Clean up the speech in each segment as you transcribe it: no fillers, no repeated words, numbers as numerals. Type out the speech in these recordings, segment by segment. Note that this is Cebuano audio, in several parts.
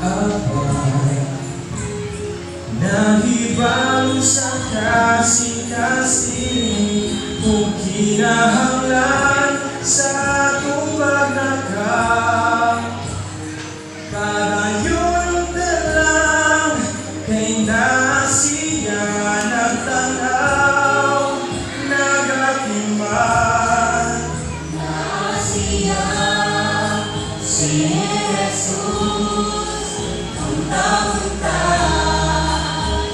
Apan nahibalo sa kasing-kasing kung kinahanglan sa atong pagnakaw. Padayon lang kay naa siya nagtanaw, nagatiman. Naa siya, si Jesus, unta-unta,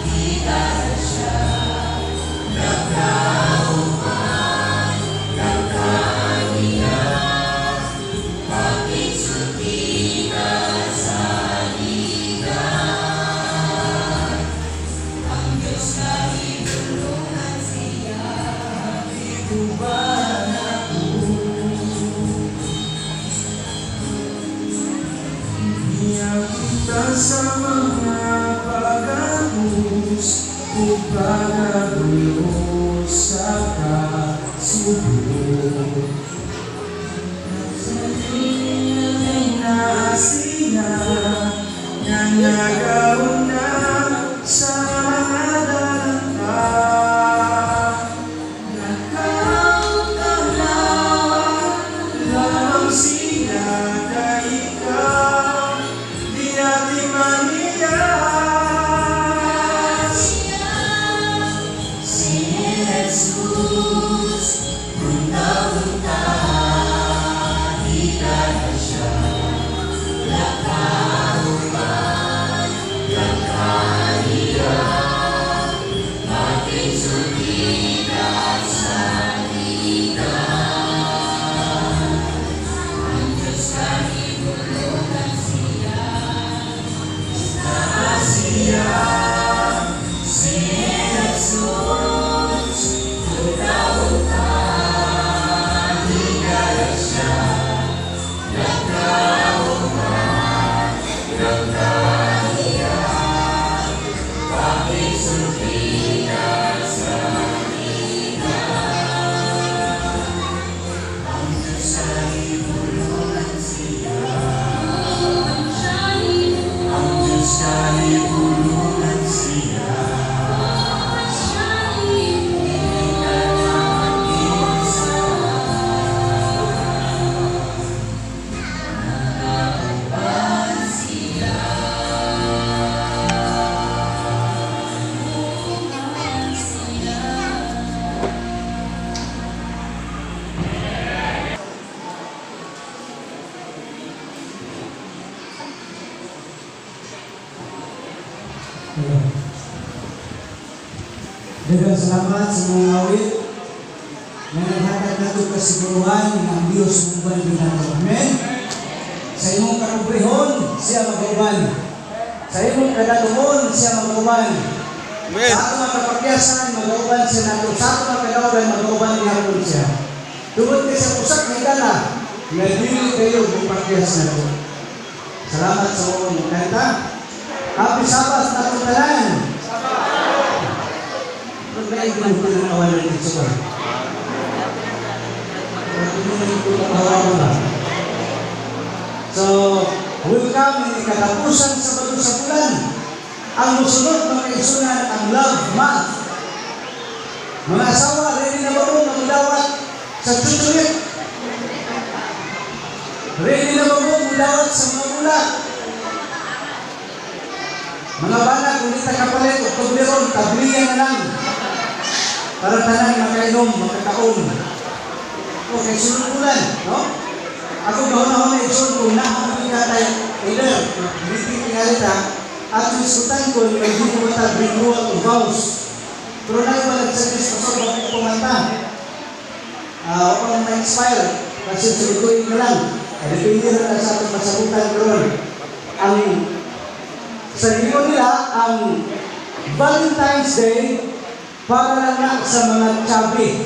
higala siya, nagkauban, nagkaaniya, pakigsulti sa higan. Ang Diyos kahibulongan siya. Ituban ako. Niyakita sa mga pag-akus ug pagagulo sa kasubo. Naa siya nga nagauna sa mga dalangka. Nakautanaw lamang siya kay ikaw dinatiman niya. Si Jesus, unta-unta, higala siya, nagkauban, nagkaaniya, pakigsulti sa higan. Ang Diyos kahibulongan siya. Naa siya, Si Jesus, unta-unta, higala siya, nagkauban, nagkaaniya, pakigsulti sa higan. Ang Diyos kahibulongan siya. Ang Diyos kahibulongan siya. Nagkauban siya. Uban siya. Hello. Daghang salamat sa mga awit na naghatag nato kasiguruhan nga ang Dios muuban gyud nato. Amen. Sa imong kapobrehon, siya mag-uban. Sa imong kadatuon, siya mag-uban. Amen. Sa atong mga kapakyasan, mag-uban siya nato. Sa atong mga kadaugan, mag-uban gihapon siya. Tungod kay sa usa ka higala, nga dili kayo mupakyas nato. Salamat sa uong kanta. Happy Sabbath na itong tanan. Pagkain ko ng awan ng Diyos ba? Ba? So, welcome in katapusan sa Sabado sa bulan. Ang musunod, mga kaigsuonan, ang Love Month. Mga asawa, ready na ba mo magdawat sa chuchulit? Ready na ba mo magdawat sa mga bulak? Mga bana, kung di ta kapalit og Toblerone, tabliya na lang. Para tanan makainom, makakaon. Okay, sunod bulan, no? Ako gahon-ahon na igsoon kung naa ka tay either, greeting tingali ta, at iskutan ko, may di ko mata renewal of vows. Pero na iba nag-suggest ko sa bakit kumanta. Upang ma-expire, kasi sulod na lang. Depende na lang sa atong masabutan karon. Ang sa ingon nila, ang Valentine's Day para lang na sa mga chubby,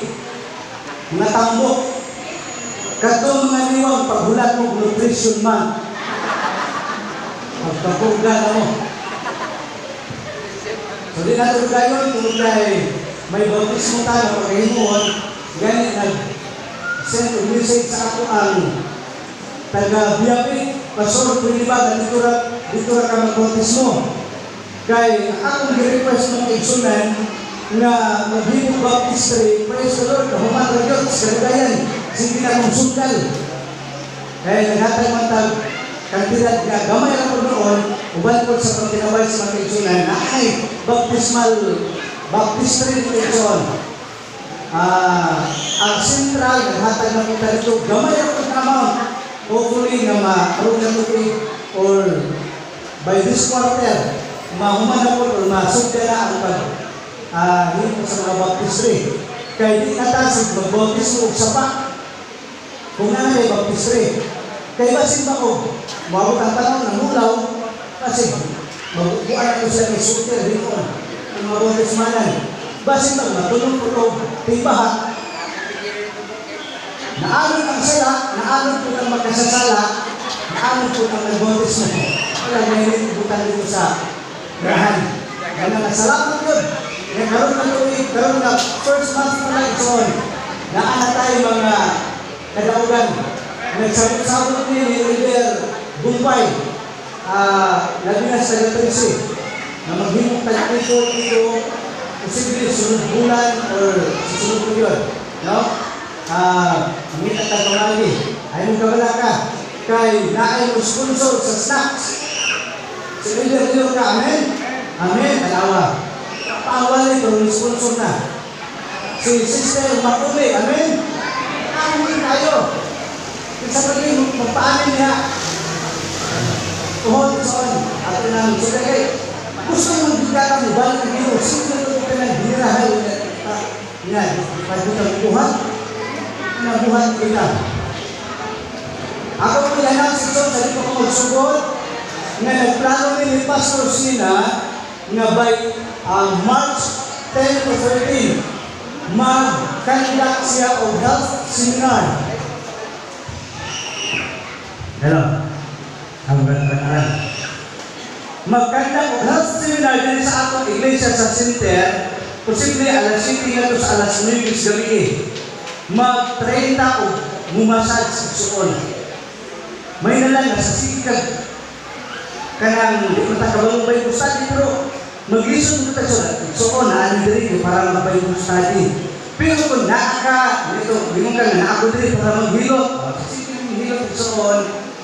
mga tambok. Katong mga niwang paghulat mo nutrition month. Pagkapugla na mo. So di nato kayon tungod kay may bautismo tayo pagkahimuon, gani nag send og message sa ako ang taga Biapi, Pastor, pwede ba ganito ra dito Dito ra ka magbautismo. Kay akong gi-request mga igsunan nga maghimo baptistry, praise the Lord, kahuman ra gyud sa kaligayan, sige na kong sungkal. Kaya naghatag man tag kantidad nga gamay ra po noon, uban po sa pagtinabay sa mga igsunan, na ay baptismal baptistry dito, igsoon. Ang central naghatag ng kita dito, gamay ra po amount. Hopefully nga ma-approve na to or by this quarter, mahuman na po or masugda na ang pag himo sa mga baptistry. Kay di na tasig magbautismo og sapa kung naa may baptistry. Kay basin ba ko, moabot ang panahon ng mulaw, kasi magbubuan ko sila may sulter dito ang mga bautismanan. Basin ba matulog po og timbaha, naalon ang sala, naalon po ang magkasasala, naalon po ang nagbautismo. Wala may butan dito sa rahan. Kaya nga salamat yun. Kaya karon na tuig, karon na first month pa lang ison. Naa na tayo mga kadaugan. Nagsabot-sabot ni Elder Gumpay, labi na sa Gatrisi, na maghimong tag-ito dito, posible sunod bulan or susunod ko yun. No? Mangita ta pamagi. Ay mong kabala ka. Kay naay mo sponsor sa snacks. Si Elder Leo ka, amen? Amen, alawa. Paawali ito, sponsor na. Si Sister Makumi, amen? Amen tayo. Isa pa rin, magpaanin niya. Tuhod son, ato nang so kay gusto mo magdala mo balik ang Ginoo, sino ito ka nang hinirahay niya, pagbutan buhat, nabuhat kita. Ako po i-announce ito sa dito ko magsugod, nga nagplano ni Pastor Sina nga by March 10 to 13, mag-conduct siya og health seminar. Hello. Ang ganda. Mag-conduct og health seminar din sa atong iglesia sa center, posible alas 7 ngadto sa alas 9 sa gabi. Mag-30 og mumasad sa suon. May nalang nga sa sikag kanang di man ta kabalo Bible study pero maglisod mo ta sa suon na ani diri para mag Bible study. Pero kung naa ka dito, bingon ka nga naa ko diri para maghilot. Oh, sige maghilot suon,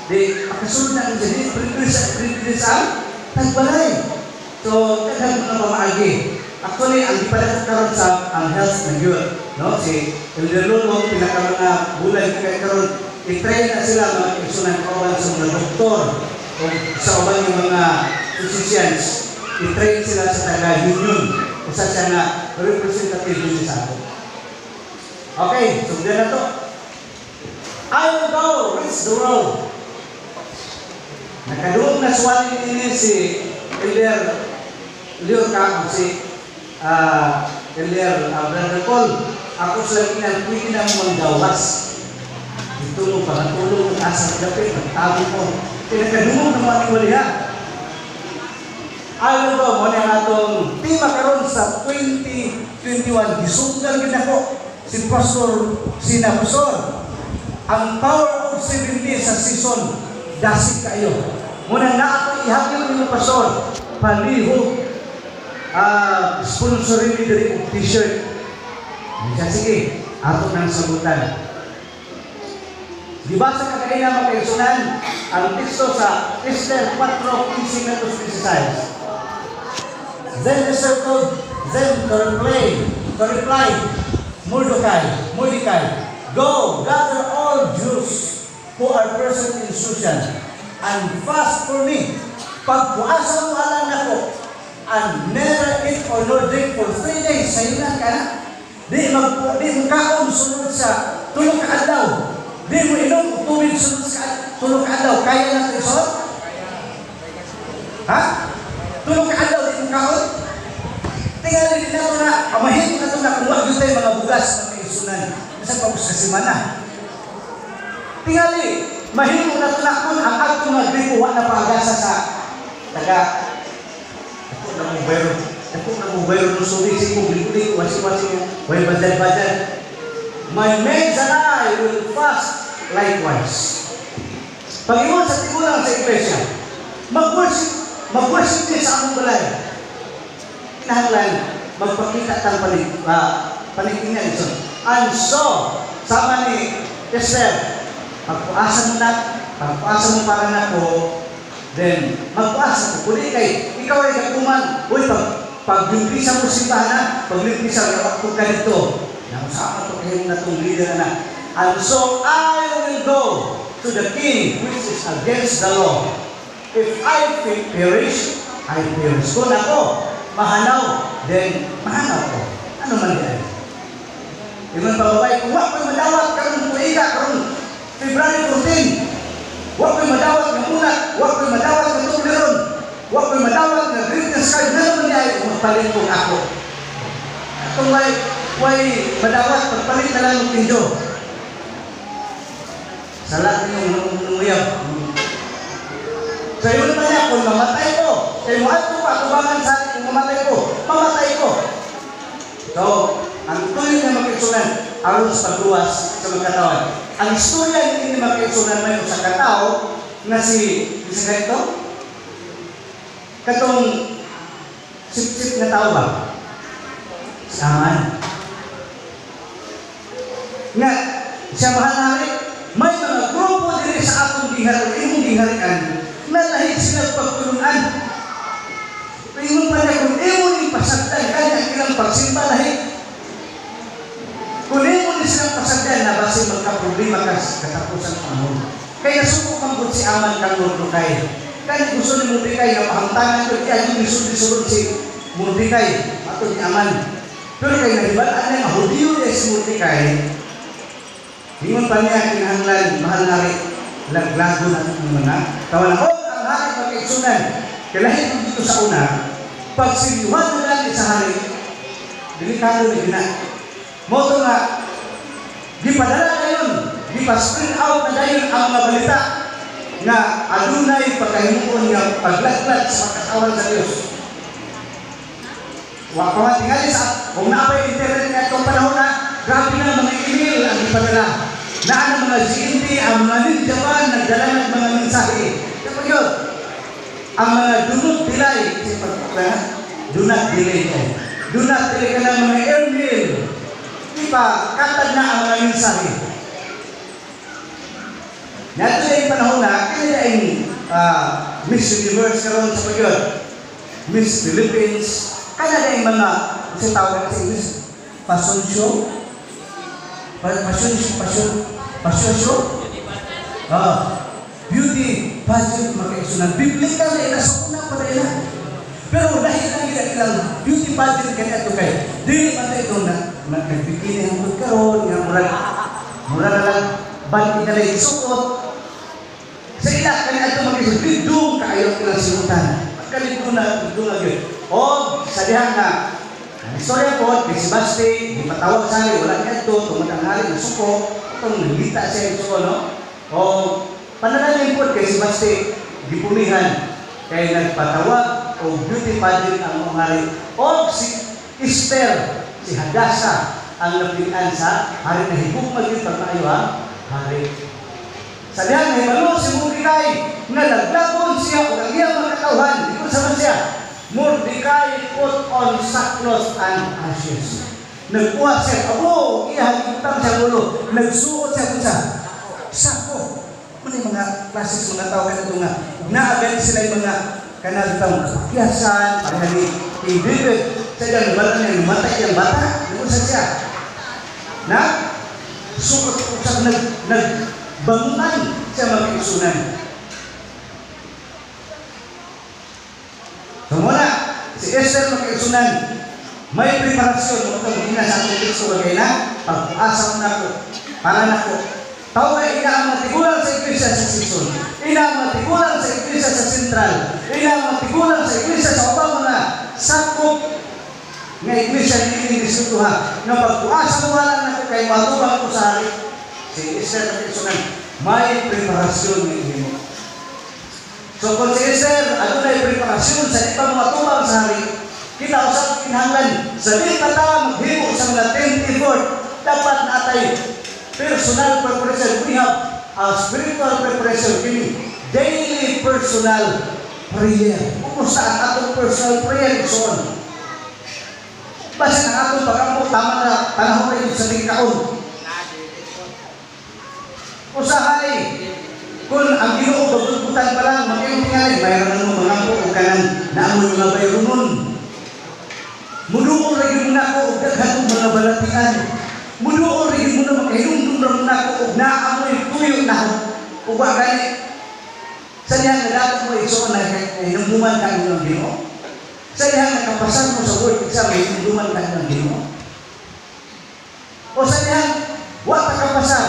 di pakasunod na ang dili privilege ang tagbalay. So, daghan mga pamaagi. Actually, ang gipadakop karon sa ang health na yun, no? Si Elder Lolo, pinaka mga bulan kay karon, i-train na sila mga igsunan kauban sa mga doktor o sa uban yung mga physicians. I-train sila sa taga-union. Usa siya nga representative din sa ato. Okay, sundan na to. I will go reach the world. Nakaduong na suwali nini si Elder Leo ka si Elder Brother Paul. Ako sa inang pwede na mo manggawas. Dito mo, pangatulong mo, asa dapit, magtago mo. Pinakadungog na mga waliha. I will go, mo na atong tema karon sa 2021. Gisunggal gid nako si Pastor Sina Pastor. Ang power of 70 sa season, dasig kayo. Muna na ako ihapil ninyo, Pastor. Palihog sponsorin ni diri og t-shirt. Siya, sige, ato nang sabutan. Gibasa ka kanina, mga kaigsunan, ang teksto sa Esther 4:15 ngadto 16. Then Esther told them to reply Mordecai, "Go, gather all Jews who are present in Shushan, and fast for me. Pagpuasa mo alang nako, and neither eat or nor drink for 3 days." Sayunan ka na. Di mo kaon sunod sa 3 ka adlaw. Di mo inom og tubig sunod sa 3 ka adlaw. Kaya na ito? Ha? 3 ka adlaw di mo kaon? Tingali din nato na, pamahimo na ito na kung wag tayo mga bugas na may isunan. Bisan pa sa semana. Tingali, mahimo na ito na kung ang atong mga gripo wa na paagasa sa taga. Dako na mo bayro. Dako na mo bayro no subi si ko guli wasi-wasi nga way badal-badal. My maids and I will fast likewise. Pag-ingon sa tigulang sa iglesia, Mag-worship, mag-worship din sa among balay. Kinahanglan magpakita tang panig-ingan so. And so, sama ni Esther, pagpuasa mo na, pagpuasa mo para nako, then magpuasa ko. Kuni kay ikaw ay gakuman, uy, paglimpisa mo simbahan na, paglimpisa mo, ako ka dito. Nausama to kayo na itong leader na. And so I will go to the king, which is against the law. If I perish, I perish. Kung ako, mahanaw, then mahanaw ko. Ano man yan? Ingon pa babae, kung wa ko'y madawat karon tuiga, karon February 14, wa ko'y madawat nga unat, wa ko'y madawat nga Toblerone, wa ko'y madawat nga greatness card, nga naman di ay magpalit kong ako. Atong way madawat, pagpalit na lang ng pinjo. Sala ninyong nunguyab. Sa iyo naman niya, kung mamatay ko, kay mo ko, atubangan sa akin, kung mamatay ko, mamatay ko. So, ang tuloy na makaigsunan, aron sa pagluwas sa magkatawan. Ang istorya ni makaigsunan may usa ka tawo nga si, bisa ganito? Katong sip-sip nga tao ba? Si Aman. Nga, siya mahal na hari, may mga grupo diri sa atong gihari, imong giharian, na lahi sila pagtulunan. Ingon pa niya, kung imo ni pasagdan, kanya ang ilang pagsimba lahi. Kung imo ni silang pasagdan, na basin magka-problema ka sa katapusan ng panahon. Kaya nasuko kang si Aman kang Mordecai. Kaya gusto ni Mordecai na pahamtangan ko, kaya yung isulod si Mordecai, ato ni Aman. Pero kay nahibalaan niya, nga Hudiyo niya si Mordecai, ingon pa niya, kinahanglan, mahal na rin, laglago na ang mga kawalan. O, ang hari pagkaigsunan, kailangan kung dito sa una, pag sinyuhan mo lang sa hari, delikado na gina. Moto nga, gipadala na yun, gipa-spread out na dayon ang mga balita nga adunay pagkahimuon nga paglaglag sa makatawan sa Dios. Wa pa man tingali sa kung naa pa'y internet nga itong panahon na, grabe na mga email ang gipadala. Naa ang mga GMT, ang mga ninjaman, nagdala ng mga mensahe. Kaya yun, ang mga do not delay, kasi pagpapala, do not delay. Do not delay ka ng mga airmail. Di ba, katad na ang mga mensahe. Nato yung panahon na, kaya yung Miss Universe karon sa pagyod, Miss Philippines, kaya na yung mga, kasi tawag sa English, fashion show, fashion, fashion, fashion show, beauty pageant makaigsunan. Biblical na ila sa una pa na ila. Pero dahil lang ila ilang beauty pageant kanya ito kay, dili man ito na nagbikini ang karon nga murag na lang balik na lang isuot. Sa ila kanya ito makaigsunan, lidong kaayo ilang sinutan. Pagkalito na, lidong na yun. O, sa dihang na, ang istorya po, kay si Basti, di patawag sa hari, wala niya ito, tungod ang hari, nasuko, itong nalita siya yung suko, no? O, panalangin po kay si Basti, gipulihan, kay nagpatawag o beauty pageant ang mga hari. O si Esther, si Hadassah, ang napilian sa hari na higugma gyud pagkaayo ang hari. Sa dihang nahibalo si Mordecai nga laglagon siya o ang iyang mga katawhan, di ko sama siya. Mordecai put on sackcloth and ashes. Nagkuha siya, abo, iyang ibutang siya ulo. Nagsuot siya kung sa sako. Ano yung mga klase mga tao kanito nga, naagal sila yung mga kanal taong kapakyasan, pareha ni King David. Sa dyan, wala niya, lumatay yung bata. Nagkuha siya. Na, suot siya, nagbangunan siya magkaisunan. So muna, si Esther magkaisunan, may preparasyon, mo itong sa atong teksto kay na, pag-asa mo na ako, para na ako. Tao na ina ang matigulang sa iglesia sa Sison, ina ang matigulang sa iglesia sa Sentral, ina ang matigulang sa iglesia sa ubang mga sakop nga iglesia ni ini ha, nga pag-asa mo lang nako kay matubang ko sa hari. Si Esther magkaisunan, may preparasyon nga himo. So kung si Esther, adunay preparasyon sa ibang mga tubang sa hari, kita usap kinahanglan sa di pa ta maghimo sa mga team effort, dapat natay personal preparation. We have a spiritual preparation, kini daily personal Prayer. Kumusta ang atong personal prayer, igsoon? Basta ang atong pagampo, tama na, panahon na yun sa tingkaon. Usahay, kung ang Ginoo pagbubutan pa lang, makayong tingali, bayaran na mo mga o kanang naamoy mga bayronon. Muduol ra gyud nako og daghan og mga balatian. Muduol ra gyud mo na makahinumdum ra mo nako og naamoy tuyo na ug wa gani. Sa dihang nadapat mo, igsoon, na hinumduman ka ng Ginoo. Sa dihang nakapasar mo sa board exam, hinumduman ka ng Ginoo. O sa dihang wa ta kapasar,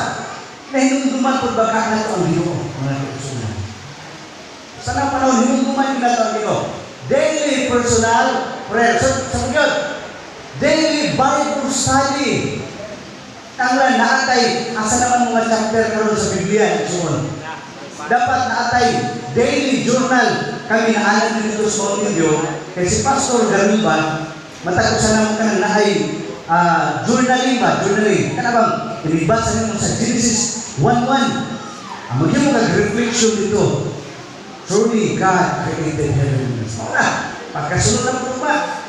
nahinumduman pud ba ka nato ang Ginoo, mga kaigsuonan? Sa nang panahon, hinumduman yun nato ang Ginoo. Daily personal prayer. So, sa yun, daily Bible study. Tangla naatay, asa naman mga chapter karon sa Biblia, igsoon? Dapat naatay daily journal. Kami naanan dito sa Mountain View, kay si Pastor Gariba, matag usa namo kanang naay journaling ba, journaling. Kana bang inibasa nimo sa Genesis 1:1. Ang maghimo kag reflection dito. Truly God created heaven and earth. Mao na, pagkasunod ng po ba?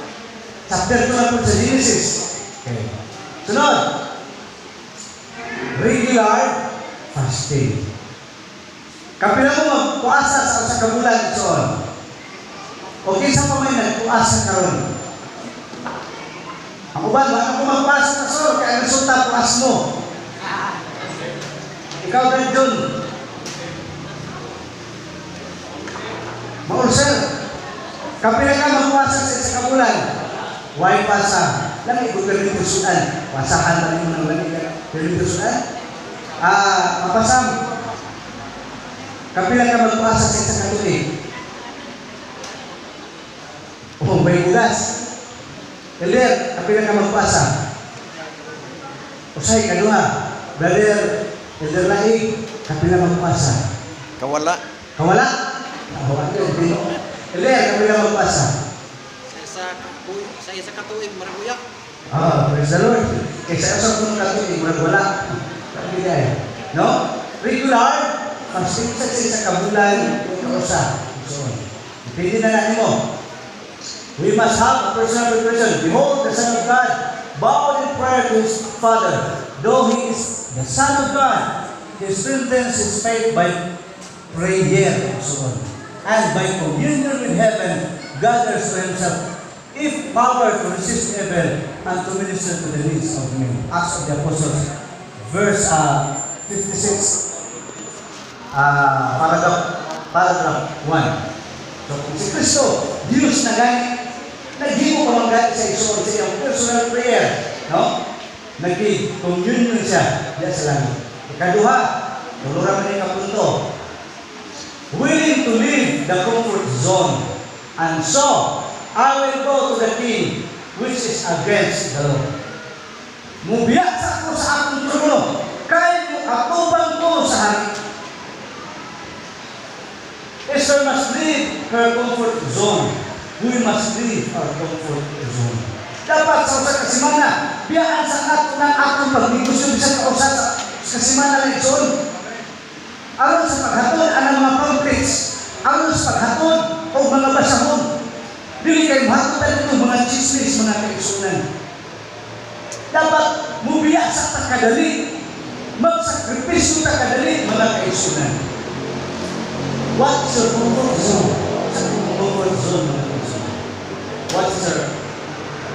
Chapter 2 na po sa Genesis. Okay. Sunod. Regular fasting. Kapila mo magpuasa sa usa ka bulan, igsoon? O kinsa pa may nagpuasa karon? Ang uban, wala ko magpuasa, Pastor, kaya ang resulta puas mo. Ikaw, Brad John. Maulsel. Kapila ka magpuasa sa isa ka bulan? Why pasa? Lami ko permito sudan. Pasahan na rin ng lami ka permito sudan. Mapasam. Kapila ka magpuasa sa isa ka tuig? Oh, may bugas. Elder, kapila ka magpuasa? Usay, kaduha. Brother, Elder Laig, kapila magpuasa? Kawala. Kawala? Elder, kapila magpuasa? Sa isa ka tuig, maraguyak. Ah, praise the Lord. Kaysa sa kung katuig, murag wala. Pwede ay. No? Regular, fasting sa isa ka bulan, usa. So, depende na lang mo. We must have a personal preparation. Behold, the Son of God bowed in prayer to his Father. Though he is the Son of God, he strengthens his faith by prayer. So on. And by communion with heaven, gathers to himself if power to resist evil and to minister to the needs of men. Acts of the Apostles, verse 56, paragraph 1. So, kung si Kristo, Diyos na gani, naghimo pa man gani sa igsoon sa iyang personal prayer, no? Nag-communion siya diya sa langit. Ikaduha, tulura man ni kapunto. Willing to leave the comfort zone. And so, I will go to the king, which is against the law. Mubiya sa ako sa akong trono, kahit mo atubang ko sa hari. Esther must leave her comfort zone. We must leave our comfort zone. Dapat sa usa ka semana, biyaan sa ato ng atong pagnegosyo bisan ka usa sa kasimana lang, igsoon. Aron sa paghatod ang mga pamphlets, aron sa paghatod og mga basahon. Dili kay mahatod dito mga chismis, mga kaigsunan. Dapat mubiya sa takadali, magsakripisyo takadali, mga kaigsunan. What is your comfort zone? Sa comfort zone, mga kaigsunan.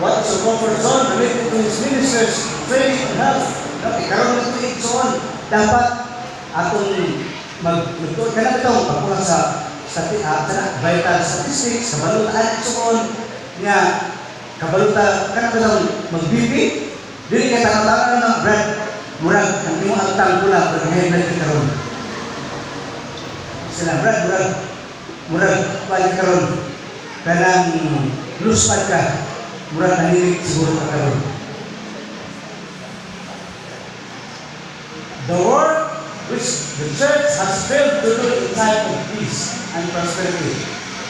What is your comfort zone related to his ministers, training and health? No, ikaroon na ito, igsoon. Dapat atong magtuon ka na ito, pagkuha sa vital statistics, kabalutaan, igsoon, nga kabaluta ka na ba mag-BP? Dili kay tama-tama na ng brad, murag, ang imo agtang pula, murag high blood ka karon. Sila, brad, murag, pali karon, kanang luspad ka, murag nanilig siguro ka karon. The work which the church has failed to do in time of peace and prosperity,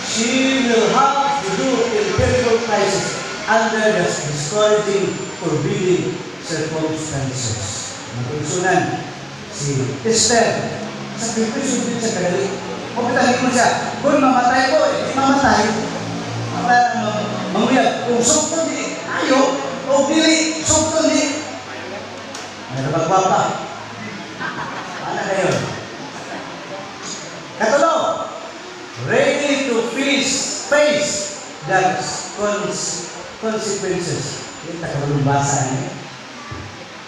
she will have to do in terrible crisis under the discouraging, forbidding circumstances. Magigsunan, si Esther, sakripisyo din sa kadali. Kung kita mo siya, kung mamatay ko, eh, di mamatay, manguyab. Kung sukton di ayo, o dili, sukton di. May nabagwa pa. Ano kayo? Katulo, ready to face the consequences. Ito, kabalong basa niya.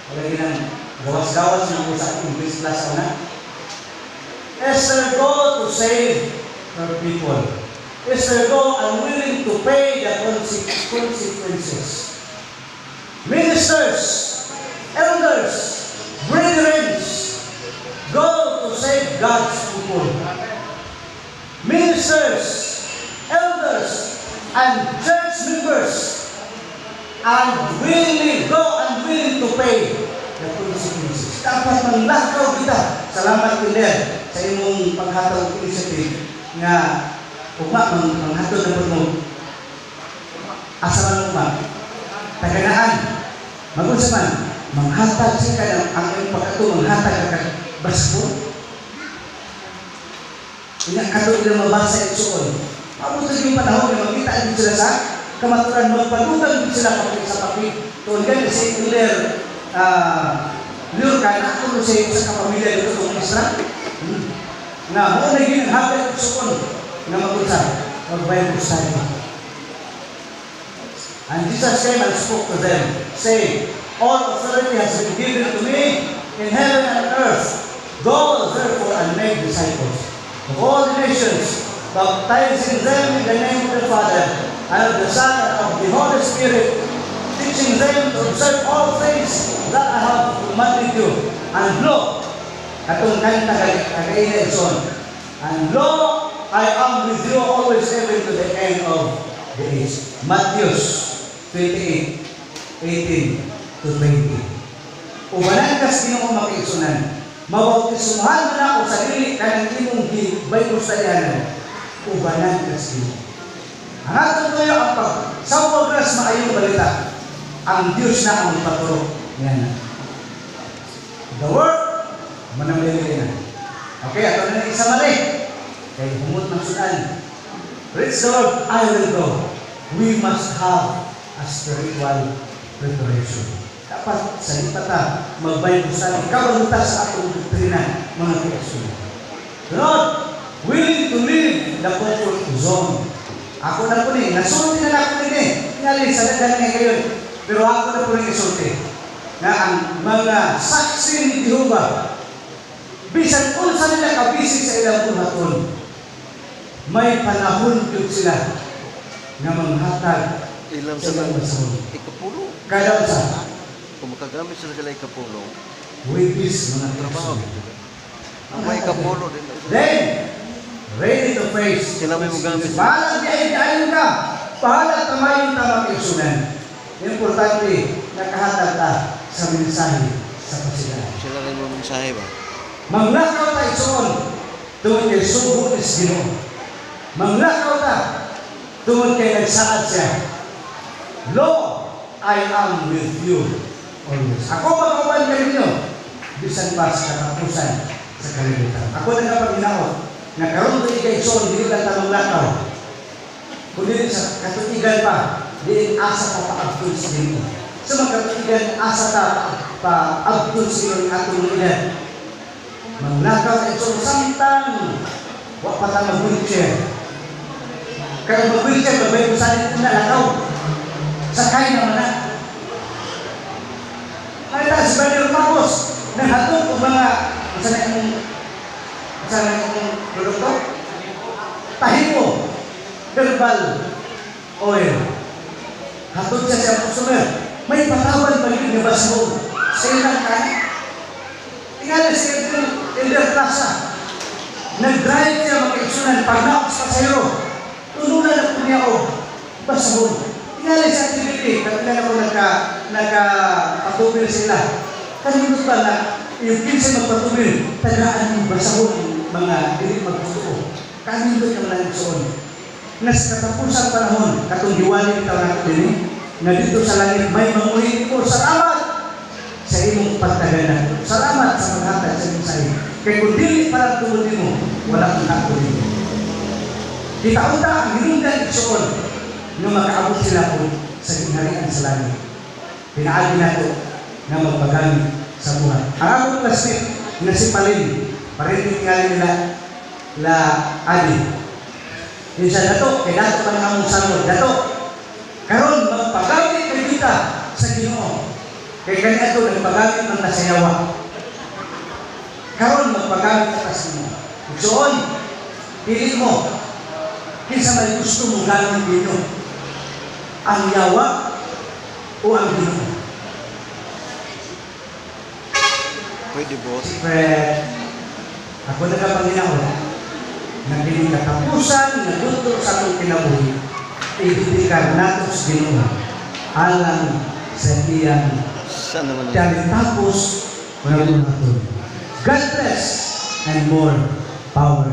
Wala ginang gawas-gawas ng usap English class na. Esther go to save her people. Esther go unwilling to pay the consequences. Ministers, elders, brethren, go to save God's people. Ministers, elders, and church members, and willing, go and willing to pay the consequences. Dapat manglakaw kita. Salamat, Kinder, sa imong paghatag og initiative nga ugma manghatod na mo asa man ugma taganaan magunsa man manghatag siya ka ang imong pagkato manghatag ka kag basbol ina kato ilang mabasa igsuon. Maabot yung panahon nga makita din sila sa kamaturan, magpadugang din sila papit sa papit. Tuon gani si Iler Lurkan ako no sa kapamilya dito itong Isra. Na mo na ginang igsuon nga magunsa mag Bible study. And Jesus came and spoke to them, saying, "All authority has been given to me in heaven and earth. Go therefore and make disciples of all the nations, baptizing them in the name of the Father and of the Son and of the Holy Spirit, teaching them to observe all things that I have commanded you. And lo," katong kanta kagaina igsoon, "and lo, I am with you always, even to the end of the age." Matthew 28, 18 to 20. Ubanan kas Ginoo, mga kaigsunan, mabautismuhan man ako sa dili kanang imong gi Bible studyanan, ubanan kas Ginoo. Ang atong tuyo ang pag sa ras maayong balita, ang Diyos na ang magpaturo. Yan. The work, manamili na. Okay, ato na isa mali. Kay humot ng sudan. Preach the word, I will go. We must have a spiritual preparation. Dapat sa ta mag-Bible study, kabalo ta sa atong doktrina, mga kaigsunan. Lord, willing to leave the comfort zone. Ako na po ni, nasulti na ako din eh. Tingali sa daghan nga ngayon. Pero ako na po rin isulti na ang mga Saksi ni Jehova, bisan unsa nila kabisi sa ilang buhaton, may panahon gyud sila nga manghatag Ilang sa sa ilang basahon. Ikapulo. Kada usa, Kung makagamit sila sila ikapulo, Webis, mga trabaho. kaigsunan. Ang may ikapulo din. Then, ready to face. Sila may mogamit. Bahala di ay ka. Bahala tamayon ta, mga kaigsunan. Importante, nakahatag ta sa mensahe sa pasigahan. Sila rin mo mensahe ba? Manglakaw ta, igsoon, tungod kay sugo is Ginoo. Manglakaw ta tungod kay nagsaad siya. "Lo, I am with you always." Ako magkauban kaninyo bisan pa sa katapusan sa kalibutan. Ako nagapaginaot nga karon tuig kay igsoon dili lang ta manglakaw. Kundi sa katuigan pa, diin asa ta paabton sa Ginoo. Sa mga katuigan, asa ta paabton sa Ginoo ang atong edad. Manglakaw ta, igsoon, samtang wa pa ta mag-wheelchair. Kaya mag-wheelchair, mag sa na lakaw. Sakay naman na. Ay ta si Brother Marcos, naghatod og mga unsa na imong produkto? Tahibo herbal oil. Hatod siya sa customer. May patawan pa yun nga basmo sa ilang kan. Tingala si Elder Plaza. Nag-drive siya, mga kaigsunan, pag naok sa pasahero. Tununan na po niya o basahon. Tingala sa activity, kapila na po nagka patubil sila. Kanindot ba na yung kinsa magpatubil, tagaan yung basahon mga dili magtuo. Kanindot ka man igsoon. Nga sa katapusang panahon, katong giwali bitaw nato dinhi, nga dito sa langit may manguhi mo, "Salamat sa imong pagtaganan. Salamat sa paghatag sa mensahe. Kay kung dili para tungod nimo, wala kang kato nimo. Kita unta ang hinungdan, igsoon, nga makaabot sila po sa gingharian sa langit. Pinaagi nato nga magpagamit sa buhay. Ang akong classmate nga si Palin, parinti tingali nila la Adi. Yun siya, "Dato, kay dato man ang among sanggol, dato, karon magpagamit kay kita sa Ginoo. Kay kaniadto nagpagamit man ta sa yawa. Karon magpagamit ta sa Ginoo." Igsoon, pili mo kinsa may gusto mo gamit ninyo. Ang yawa o ang Ginoo? Pwede, boss. Fred, ako nagapanginaon na kini katapusan nga yugto sa atong kinabuhi, idedikar nato sa Ginoo alang sa iyang Saan naman ang dahil tapos wala nato. God bless and more power.